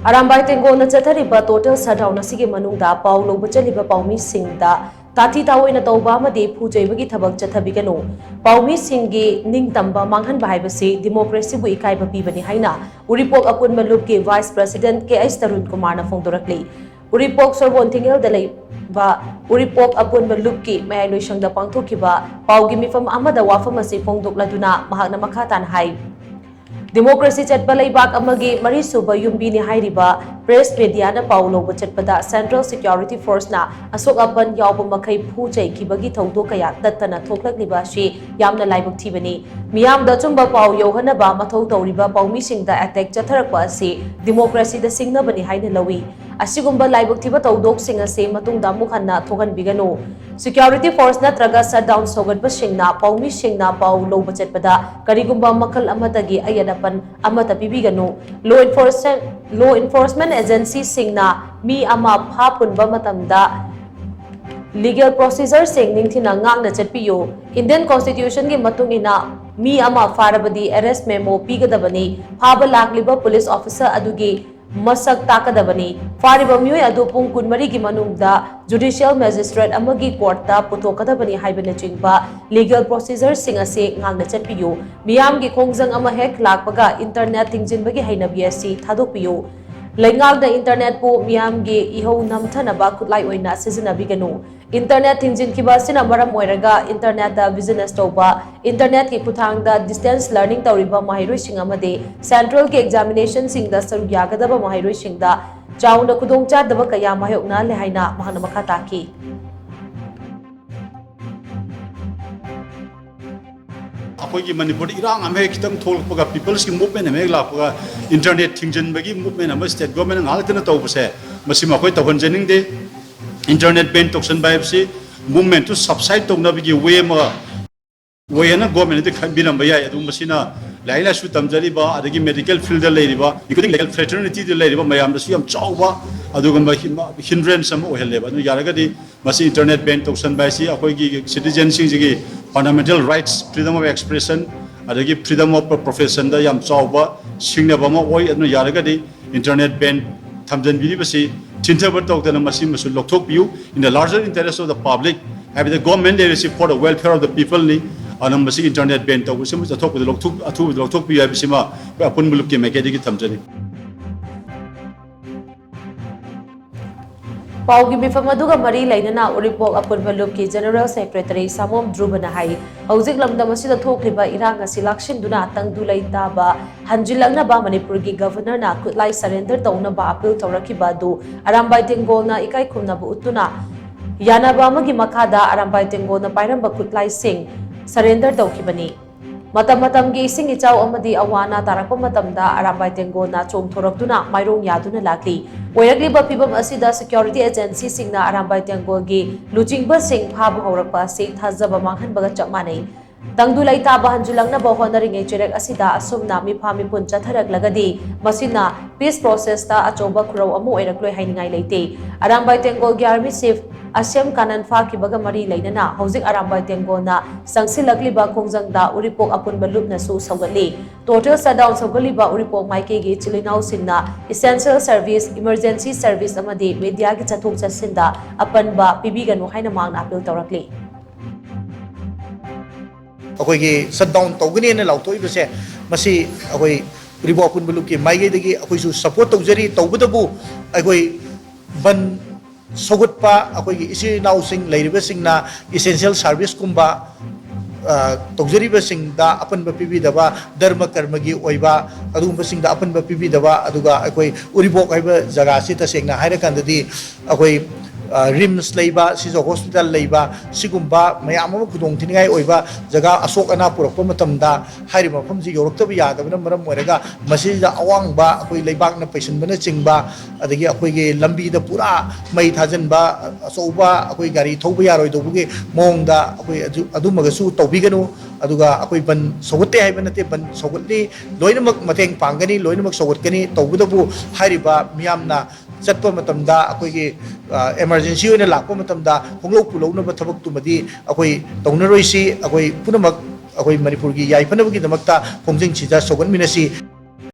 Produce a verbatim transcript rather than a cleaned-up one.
ꯑꯔꯥꯝꯕꯥꯏ ꯇꯦꯡꯒꯣꯜꯅ ꯆꯠꯊꯔꯤꯕ total shutdown ꯑꯁꯤꯒꯤ ꯃꯅꯨꯡꯗ ꯄꯥꯎ ꯂꯧꯕ ꯆꯠꯂꯤꯕ ꯄꯥꯎꯃꯤꯁꯤꯡꯗ ꯇꯥꯊꯤ ꯇꯥꯑꯣꯏꯅ ꯇꯧꯕ ꯑꯃꯗꯤ ꯐꯨ ꯆꯩꯕꯒꯤ ꯊꯕꯛ ꯆꯠꯊꯕꯤꯒꯅꯨ꯫ ꯄꯥꯎꯃꯤꯁꯤꯡꯒꯤ ꯅꯤꯡꯇꯝꯕ ꯃꯥꯡꯍꯟꯕ ꯍꯥꯏꯕꯁꯤ ꯗꯤꯃꯣꯀ꯭ꯔꯦꯁꯤꯕꯨ ꯏꯀꯥꯏꯕ ꯄꯤꯕꯅꯤ ꯍꯥꯏꯅ ꯎꯔꯤꯄꯣꯛ ꯑꯄꯨꯟꯕ ꯂꯨꯞꯀꯤ ꯚꯥꯏꯁ ꯄ꯭ꯔꯁꯤꯗꯦꯟꯠ ꯀꯦ ꯑꯩꯆ ꯇꯔꯨꯟ ꯀꯨꯃꯥꯔꯅ ꯐꯣꯡꯗꯣꯔꯛꯂꯤ꯫ ꯎꯔꯤꯄꯣꯛ ꯁꯣꯔꯕꯣꯟ ꯊꯤꯡꯉꯦꯜꯗ ꯂꯩꯕ ꯎꯔꯤꯄꯣꯛ ꯑꯄꯨꯟꯕ ꯂꯨꯞꯀꯤ ꯃꯌꯥꯏ ꯂꯣꯏꯁꯪꯗ ꯄꯥꯡꯊꯣꯛꯈꯤꯕ ꯄꯥꯎꯒꯤ ꯃꯤꯐꯝ ꯑꯃꯗ ꯋꯥꯐꯝ ꯑꯁꯤ ꯐꯣꯡꯗꯣꯛꯂꯗꯨꯅ ꯃꯍꯥꯛꯅ ꯃꯈꯥ ꯇꯥꯅ ꯍꯥꯏ, ꯗꯤꯃꯣꯀ꯭ꯔꯦꯁꯤ ꯆꯠꯄ ꯂꯩꯕꯥꯛ ꯑꯃꯒꯤ ꯃꯔꯤꯁꯨꯕ ꯌꯨꯝꯕꯤꯅꯤ ꯍꯥꯏꯔꯤꯕ ꯄ꯭ꯔꯦꯁ ꯃꯦꯗꯤꯌꯥꯅ ꯄꯥꯎ ꯂꯧꯕ ꯆꯠꯄꯗ ꯁꯦꯟꯇ꯭ꯔꯦꯜ ꯁꯦꯀ꯭ꯌꯨꯔꯤꯇꯤ ꯐꯣꯔꯁꯅ ꯑꯁꯣꯛ ꯑꯄꯟ ꯌꯥꯎꯕ ꯃꯈꯩ ꯐꯨ ꯆꯩꯈꯤꯕꯒꯤ ꯊꯧꯗꯣꯛ ꯀꯌꯥ ꯇꯠꯇꯅ ꯊꯣꯛꯂꯛꯂꯤꯕ ꯑꯁꯤ ꯌꯥꯝꯅ ꯂꯥꯏꯕꯛ ꯊꯤꯕꯅꯤ꯫ ꯃꯤꯌꯥꯝꯗ ꯑꯆꯨꯝꯕ ꯄꯥꯎ ꯌꯧꯍꯟꯅꯕ ꯃꯊꯧ ꯇꯧꯔꯤꯕ ꯄꯥꯎꯃꯤꯁꯤꯡꯗ ꯑꯦꯇꯦꯛ ꯆꯠꯊꯔꯛꯄ ꯑꯁꯤ ꯗꯤꯃꯣꯀ꯭ꯔꯦꯁꯤꯗ ꯁꯤꯡꯅꯕꯅꯤ ꯍꯥꯏꯅ ꯂꯧꯏ꯫ ꯑꯁꯤꯒꯨꯝꯕ ꯂꯥꯏꯕꯛ ꯊꯤꯕ ꯊꯧꯗꯣꯛꯁꯤꯡ ꯑꯁꯤ ꯃꯇꯨꯡꯗ ꯑꯃꯨꯛ ꯍꯟꯅ ꯊꯣꯛꯍꯟꯕꯤꯒꯅꯨ꯫ ꯁꯦꯀ꯭ꯌꯨꯔꯤꯇꯤ ꯐꯣꯔꯁ ꯅꯠꯇ꯭ꯔꯒ ꯁꯠꯗꯥꯎꯟ ꯁꯧꯒꯠꯄꯁꯤꯡꯅ ꯄꯥꯎꯃꯤꯁꯤꯡꯅ ꯄꯥꯎ ꯂꯧꯕ ꯆꯠꯄꯗ ꯀꯔꯤꯒꯨꯝꯕ ꯃꯈꯜ ꯑꯃꯠꯇꯒꯤ ꯑꯌꯦꯠ ꯑꯄꯟ ꯑꯃꯠꯇ ꯄꯤꯕꯤꯒꯅꯨ꯫ ꯂꯣ ꯏꯟꯐꯣꯔꯁ-, ꯂꯣ ꯏꯟꯐꯣꯔꯁꯃꯦꯟ ꯑꯦꯖꯦꯟꯁꯤꯁꯤꯡꯅ ꯃꯤ ꯑꯃ ꯐꯥ ꯄꯨꯟꯕ ꯃꯇꯝꯗ ꯂꯤꯒꯦꯜ ꯄ꯭ꯔꯣꯁꯤꯖꯔꯁꯤꯡ ꯅꯤꯡꯊꯤꯅ ꯉꯥꯛꯅ ꯆꯠꯄꯤꯌꯨ꯫ ꯏꯟꯗꯤꯌꯟ ꯀꯣꯟꯁꯇꯤꯇ꯭ꯌꯨꯁꯟꯒꯤ ꯃꯇꯨꯡ ꯏꯟꯅ ꯃꯤ ꯑꯃ ꯐꯥꯔꯕꯗꯤ ꯑꯦꯔꯦꯁ ꯃꯦꯃꯣ ꯄꯤꯒꯗꯕꯅꯤ꯫ ꯐꯥꯕ ꯂꯥꯛꯂꯤꯕ ꯄꯨꯂꯤꯁ ꯑꯣꯐꯤꯁꯔ ꯑꯗꯨꯒꯤ ꯃꯁꯛ ꯇꯥꯛꯀꯗꯕꯅꯤ꯫ ꯐꯥꯔꯤꯕ ꯃꯤꯑꯣꯏ ꯑꯗꯨ ꯄꯨꯡ ꯀꯨꯟꯃꯔꯤꯒꯤ ꯃꯅꯨꯡꯗ ꯖꯨꯗꯤꯁꯤꯌꯦꯜ ꯃꯦꯖꯤꯁꯇ꯭ꯔꯦꯠ ꯑꯃꯒꯤ ꯀꯣꯔꯠꯇ ꯄꯨꯊꯣꯛꯀꯗꯕꯅꯤ ꯍꯥꯏꯕꯅꯆꯤꯡꯕ ꯂꯤꯒꯦꯜ ꯄ꯭ꯔꯣꯁꯤꯖꯔꯁꯤꯡ ꯑꯁꯤ ꯉꯥꯛꯅ ꯆꯠꯄꯤꯌꯨ꯫ ꯃꯤꯌꯥꯝꯒꯤ ꯈꯣꯡꯖꯪ ꯑꯃ ꯍꯦꯛ ꯂꯥꯛꯄꯒ ꯏꯟꯇꯔꯅꯦꯠ ꯊꯤꯡꯖꯤꯟꯕꯒꯤ ꯍꯩꯅꯕꯤ ꯑꯁꯤ ꯊꯥꯗꯣꯛꯄꯤꯌꯨ꯫ ꯂꯩꯉꯥꯛꯅ ꯏꯟꯇꯔꯅꯦꯠꯄꯨ ꯃꯤꯌꯥꯝꯒꯤ ꯏꯍꯧ ꯅꯝꯊꯅꯕ ꯈꯨꯠꯂꯥꯏ ꯑꯣꯏꯅ ꯁꯤꯖꯤꯟꯅꯕꯤꯒꯅꯨ꯫ ꯏꯟꯇꯔꯅꯦꯠ ꯊꯤꯡꯖꯤꯟꯈꯤꯕ ꯑꯁꯤꯅ ꯃꯔꯝ ꯑꯣꯏꯔꯒ ꯏꯟꯇꯔꯅꯦꯠꯇ ꯕꯤꯖꯤꯅꯦꯁ ꯇꯧꯕ, ꯏꯟꯇꯔꯅꯦꯠꯀꯤ ꯈꯨꯠꯊꯥꯡꯗ ꯗꯤꯁꯇꯦꯟꯁ ꯂꯔꯅꯤꯡ ꯇꯧꯔꯤꯕ ꯃꯍꯩꯔꯣꯏꯁꯤꯡ ꯑꯃꯗꯤ ꯁꯦꯟꯇ꯭ꯔꯦꯜꯒꯤ ꯑꯦꯛꯖꯥꯃꯤꯅꯦꯁꯟꯁꯤꯡꯗ ꯁꯔꯨꯛ ꯌꯥꯒꯗꯕ ꯃꯍꯩꯔꯣꯏꯁꯤꯡꯗ ꯆꯥꯎꯅ ꯈꯨꯗꯣꯡꯆꯥꯗꯕ ꯀꯌꯥ ꯃꯥꯌꯣꯛꯅꯍꯜꯂꯦ ꯍꯥꯏꯅ ꯃꯍꯥꯛꯅ ꯃꯈꯥ ꯇꯥꯈꯤ꯫ ꯑꯩꯈꯣꯏꯒꯤ ꯃꯅꯤꯄꯨꯔꯗ ꯏꯔꯥꯡ ꯑꯃ ꯍꯦꯛ ꯈꯤꯇꯪ ꯊꯣꯛꯂꯛꯄꯒ, ꯄꯤꯄꯜꯁꯀꯤ ꯃꯨꯚꯃꯦꯟ ꯑꯃ ꯍꯦꯛ ꯂꯥꯛꯄꯒ, ꯏꯟꯇꯔꯅꯦꯠ ꯊꯤꯡꯖꯤꯟꯕꯒꯤ ꯃꯨꯚꯃꯦꯟ ꯑꯃ ꯁ꯭ꯇꯦꯠ ꯒꯣꯔꯃꯦꯟꯅ ꯉꯥꯏꯍꯥꯛꯇꯅ ꯇꯧꯕꯁꯦ, ꯃꯁꯤ ꯃꯈꯣꯏ ꯇꯧꯍꯟꯖꯅꯤꯡꯗꯦ꯫ ꯏꯟꯇꯔꯅꯦꯠ ꯕꯦꯟ ꯇꯧꯁꯟꯕ ꯍꯥꯏꯕꯁꯤ ꯃꯨꯚꯃꯦꯟꯠꯇꯨ ꯁꯕꯁꯥꯏꯠ ꯇꯧꯅꯕꯒꯤ ꯋꯦ ꯑꯃ ꯑꯣꯏ ꯍꯥꯏꯅ ꯒꯣꯔꯃꯦꯟꯅꯗꯤ ꯈꯟꯕꯤꯔꯝꯕ ꯌꯥꯏ꯫ ꯑꯗꯨꯕꯨ ꯃꯁꯤꯅ ꯂꯥꯏꯔꯤꯛ ꯂꯥꯏꯁꯨ ꯇꯝꯖꯔꯤꯕ, ꯑꯗꯒꯤ ꯃꯦꯗꯤꯀꯦꯜ ꯐꯤꯜꯗ ꯂꯩꯔꯤꯕ, including legal fraternity ꯗ ꯂꯩꯔꯤꯕ ꯃꯌꯥꯝꯗꯁꯨ ꯌꯥꯝ ꯆꯥꯎꯕ ꯑꯗꯨꯒꯨꯝꯕ ꯍꯤꯟ-, ꯍꯤꯟꯗ꯭ꯔꯦꯟꯁ ꯑꯃ ꯑꯣꯏꯍꯜꯂꯦꯕ꯫ ꯑꯗꯨꯅ ꯌꯥꯔꯒꯗꯤ ꯃꯁꯤ ꯏꯟꯇꯔꯅꯦꯠ ꯕꯦꯟ ꯇꯧꯁꯟꯕ ꯍꯥꯏꯁꯤ ꯑꯩꯈꯣꯏꯒꯤ ꯁꯤꯇꯤꯖꯦꯟꯁꯤꯡꯁꯤꯒꯤ fundamental rights, freedom of expression, ꯑꯗꯒꯤ ꯐ꯭ꯔꯤꯗꯝ ꯑꯣꯐ ꯄ꯭ꯔꯣꯐꯦꯁꯟꯗ ꯌꯥꯝ ꯆꯥꯎꯕ ꯁꯤꯡꯅꯕ ꯑꯃ ꯑꯣꯏ꯫ ꯑꯗꯨꯅ ꯌꯥꯔꯒꯗꯤ Internet ban ꯊꯝꯖꯤꯟꯕꯤꯔꯤꯕꯁꯤ ꯊꯤꯟꯊꯕ ꯇꯧꯗꯅ ꯃꯁꯤꯃꯁꯨ ꯂꯧꯊꯣꯛꯄꯤꯌꯨ꯫ In the larger interest of the public, ꯍꯥꯏꯕꯗꯤ government ꯂꯩꯔꯤꯁꯤ for the welfare of the people ꯅꯤ꯫ ꯑꯗꯨꯅ ꯃꯁꯤ internet ban ꯇꯧꯕꯁꯤꯃ ꯆꯠꯊꯣꯛꯄꯗ ꯂꯧꯊꯣꯛ-, ꯑꯊꯨꯕꯗ ꯂꯧꯊꯣꯛꯄꯤꯌꯨ ꯍꯥꯏꯕꯁꯤꯃ ꯑꯩꯈꯣꯏ ꯑꯄꯨꯟꯕ ꯂꯨꯞꯀꯤ ꯃꯥꯏꯀꯩꯗꯒꯤ ꯊꯝꯖꯔꯤ꯫ ꯄꯥꯎꯒꯤ ꯃꯤꯐꯝ ꯑꯗꯨꯒ ꯃꯔꯤ ꯂꯩꯅꯅ ꯎꯔꯤꯄꯣꯛ ꯑꯄꯨꯟꯕ ꯂꯨꯞꯀꯤ General Secretary ꯁꯥꯃꯣꯝ ꯙ꯭ꯔꯨꯕꯅ ꯍꯥꯏ, ꯍꯧꯖꯤꯛ ꯂꯝꯗꯝ ꯑꯁꯤꯗ ꯊꯣꯛꯂꯤꯕ ꯏꯔꯥꯡ ꯑꯁꯤ ꯂꯥꯛꯁꯤꯟꯗꯨꯅ ꯇꯪꯗꯨ ꯂꯩꯇꯥꯕ ꯍꯟꯖꯤꯜꯂꯛꯅꯕ ꯃꯅꯤꯄꯨꯔꯒꯤ Governorꯅ ꯈꯨꯠꯂꯥꯏ surrender ꯇꯧꯅꯕ appeal ꯇꯧꯔꯛꯈꯤꯕ ꯑꯗꯨ ꯑꯔꯥꯝꯕꯥꯏ ꯇꯦꯡꯒꯣꯜꯅ ꯏꯀꯥꯏ ꯈꯨꯝꯅꯕ ꯎꯠꯇꯨꯅ ꯌꯥꯅꯕ ꯑꯃꯒꯤ ꯃꯈꯥꯗ ꯑꯔꯥꯝꯕꯥꯏ ꯇꯦꯡꯒꯣꯜꯅ ꯄꯥꯏꯔꯝꯕ ꯈꯨꯠꯂꯥꯏꯁꯤꯡ surrender ꯇꯧꯈꯤꯕꯅꯤ꯫ ꯃꯇꯝ ꯃꯇꯝꯒꯤ ꯏꯁꯤꯡ ꯏꯆꯥꯎ ꯑꯃꯗꯤ ꯑꯋꯥ ꯑꯅꯥ ꯇꯥꯔꯛꯄ ꯃꯇꯝꯗ ꯑꯔꯥꯝꯕꯥꯏ ꯇꯦꯡꯒꯣꯜꯅ ꯆꯣꯡꯊꯣꯔꯛꯇꯨꯅ ꯃꯥꯏꯔꯣꯡ ꯌꯥꯗꯨꯅ ꯂꯥꯛꯂꯤ꯫ ꯑꯣꯏꯔꯛꯂꯤꯕ ꯐꯤꯕꯝ ꯑꯁꯤꯗ security agencyꯁꯤꯡꯅ ꯑꯔꯥꯝꯕꯥꯏ ꯇꯦꯡꯒꯣꯜꯒꯤ ꯂꯨꯆꯤꯡꯕꯁꯤꯡ ꯐꯥꯕ ꯍꯧꯔꯛꯄ ꯑꯁꯤ ꯊꯥꯖꯕ ꯃꯥꯡꯍꯟꯕꯒ ꯆꯞ ꯃꯥꯟꯅꯩ꯫ ꯇꯪꯗꯨ ꯂꯩꯇꯥꯕ ꯍꯟꯖꯤꯜꯂꯛꯅꯕ ꯍꯣꯠꯅꯔꯤꯉꯩ ꯆꯩꯔꯛ ꯑꯁꯤꯗ ꯑꯁꯨꯝꯅ ꯃꯤꯐꯥ ꯃꯤꯄꯨꯟ ꯆꯠꯊꯔꯛꯂꯒꯗꯤ ꯃꯁꯤꯅ peace processꯇ ꯑꯆꯧꯕ ꯈꯨꯔꯧ ꯑꯃ ꯑꯣꯏꯔꯛꯂꯣꯏ ꯍꯥꯏꯅꯤꯡꯉꯥꯏ ꯂꯩꯇꯦ꯫ ꯑꯔꯥꯝꯕꯥꯏ ꯇꯦꯡꯒꯣꯜꯒꯤ Army Chief ꯑꯁ꯭ꯌꯝ ꯀꯥꯅꯟ ꯐꯥꯈꯤꯕꯒ ꯃꯔꯤ ꯂꯩꯅꯅ ꯍꯧꯖꯤꯛ ꯑꯔꯥꯝꯕꯥꯏ ꯇꯦꯡꯒꯣꯜꯅ ꯆꯪꯁꯤꯜꯂꯛꯂꯤꯕ ꯈꯣꯡꯖꯪꯗ ꯎꯔꯤꯄꯣꯛ ꯑꯄꯨꯟꯕ ꯂꯨꯞꯅꯁꯨ ꯁꯧꯒꯠꯂꯤ꯫ Total shutdown ꯁꯧꯒꯠꯂꯤꯕ ꯎꯔꯤꯄꯣꯛ ꯃꯥꯏꯀꯩꯒꯤ ꯏꯆꯤꯜ ꯏꯅꯥꯎꯁꯤꯡꯅ essential service, emergency service ꯑꯃꯗꯤ mediaꯒꯤ ꯆꯠꯊꯣꯛ ꯆꯠꯁꯤꯟꯗ ꯑꯄꯟꯕ ꯄꯤꯕꯤꯒꯅꯨ ꯍꯥꯏꯅ ꯃꯍꯥꯛꯅ appeal ꯇꯧꯔꯛꯂꯤ꯫ ꯑꯩꯈꯣꯏꯒꯤ shutdown ꯇꯧꯒꯅꯤꯅ ꯂꯥꯎꯊꯣꯛꯏꯕꯁꯦ, ꯃꯁꯤ ꯑꯩꯈꯣꯏ ꯎꯔꯤꯄꯣꯛ ꯑꯄꯨꯟꯕ ꯂꯨꯞꯀꯤ ꯃꯥꯏꯀꯩꯗꯒꯤ ꯑꯩꯈꯣꯏꯁꯨ support ꯇꯧꯖꯔꯤ꯫ ꯇꯧꯕꯇꯕꯨ ꯑꯩꯈꯣꯏ ꯕꯟ ꯁꯧꯒꯠꯄ, ꯑꯩꯈꯣꯏꯒꯤ ꯏꯆꯤꯜ ꯏꯅꯥꯎꯁꯤꯡ ꯂꯩꯔꯤꯕꯁꯤꯡꯅ essential serviceꯀꯨꯝꯕ, ꯑ, ꯇꯧꯖꯔꯤꯕꯁꯤꯡꯗ ꯑꯄꯟꯕ ꯄꯤꯕꯤꯗꯕ, ꯙꯔꯃ ꯀꯔꯃꯒꯤ ꯑꯣꯏꯕ ꯑꯗꯨꯒꯨꯝꯕꯁꯤꯡꯗ ꯑꯄꯟꯕ ꯄꯤꯕꯤꯗꯕ, ꯑꯗꯨꯒ ꯑꯩꯈꯣꯏ ꯎꯔꯤꯄꯣꯛ ꯍꯥꯏꯕ ꯖꯒꯥꯁꯤ ꯇꯁꯦꯡꯅ ꯍꯥꯏꯔꯀꯥꯟꯗꯗꯤ ꯑꯩꯈꯣꯏ, ꯑ, RIMS ꯂꯩꯕ, ꯁꯤꯖ hospital ꯂꯩꯕ, ꯁꯤꯒꯨꯝꯕ ꯃꯌꯥꯝ ꯑꯃ ꯈꯨꯗꯣꯡ ꯊꯤꯅꯤꯡꯉꯥꯏ ꯑꯣꯏꯕ ꯖꯒꯥ ꯑꯁꯣꯛ ꯑꯅꯥ ꯄꯨꯔꯛꯄ ꯃꯇꯝꯗ ꯍꯥꯏꯔꯤꯕ ꯃꯐꯝꯁꯤ ꯌꯧꯔꯛꯇꯕ ꯌꯥꯗꯕꯅ ꯃꯔꯝ ꯑꯣꯏꯔꯒ ꯃꯁꯤꯗ ꯑꯋꯥꯡꯕ ꯑꯩꯈꯣꯏ ꯂꯩꯕꯥꯛꯅ ꯄꯩꯁꯤꯟꯕꯅꯆꯤꯡꯕ, ꯑꯗꯒꯤ ꯑꯩꯈꯣꯏꯒꯤ ꯂꯝꯕꯤꯗ ꯄꯨꯔꯥ ꯃꯩ ꯊꯥꯖꯤꯟꯕ, ꯑꯆꯧꯕ ꯑꯩꯈꯣꯏ ꯒꯥꯔꯤ ꯊꯧꯕ ꯌꯥꯔꯣꯏꯗꯧꯕꯒꯤ ꯃꯑꯣꯡꯗ ꯑꯩꯈꯣꯏ ꯑꯗꯨ-, ꯑꯗꯨꯃꯒꯁꯨ ꯇꯧꯕꯤꯒꯅꯨ꯫ ꯑꯗꯨꯒ ꯑꯩꯈꯣꯏ ꯕꯟ ꯁꯧꯒꯠꯇꯦ ꯍꯥꯏꯕ ꯅꯠꯇꯦ, ꯕꯟ ꯁꯧꯒꯠꯂꯤ, ꯂꯣꯏꯅꯃꯛ ꯃꯇꯦꯡ ꯄꯥꯡꯒꯅꯤ, ꯂꯣꯏꯅꯃꯛ ꯁꯧꯒꯠꯀꯅꯤ꯫ ꯇꯧꯕꯇꯕꯨ ꯍꯥꯏꯔꯤꯕ ꯃꯤꯌꯥꯝꯅ ꯆꯠꯄ ꯃꯇꯝꯗ ꯑꯩꯈꯣꯏꯒꯤ, ꯑ, emergency ꯑꯣꯏꯅ ꯂꯥꯛꯄ ꯃꯇꯝꯗ ꯈꯣꯡꯂꯧ ꯄꯨꯂꯧꯅꯕ ꯊꯕꯛꯇꯨꯃꯗꯤ ꯑꯩꯈꯣꯏ ꯇꯧꯅꯔꯣꯏꯁꯤ꯫ ꯑꯩꯈꯣꯏ ꯄꯨꯝꯅꯃꯛ ꯑꯩꯈꯣꯏ ꯃꯅꯤꯄꯨꯔꯒꯤ ꯌꯥꯏꯐꯅꯕꯒꯤꯗꯃꯛꯇ ꯈꯣꯡꯖꯪꯁꯤꯗ ꯁꯧꯒꯠꯃꯤꯟꯅꯁꯤ꯫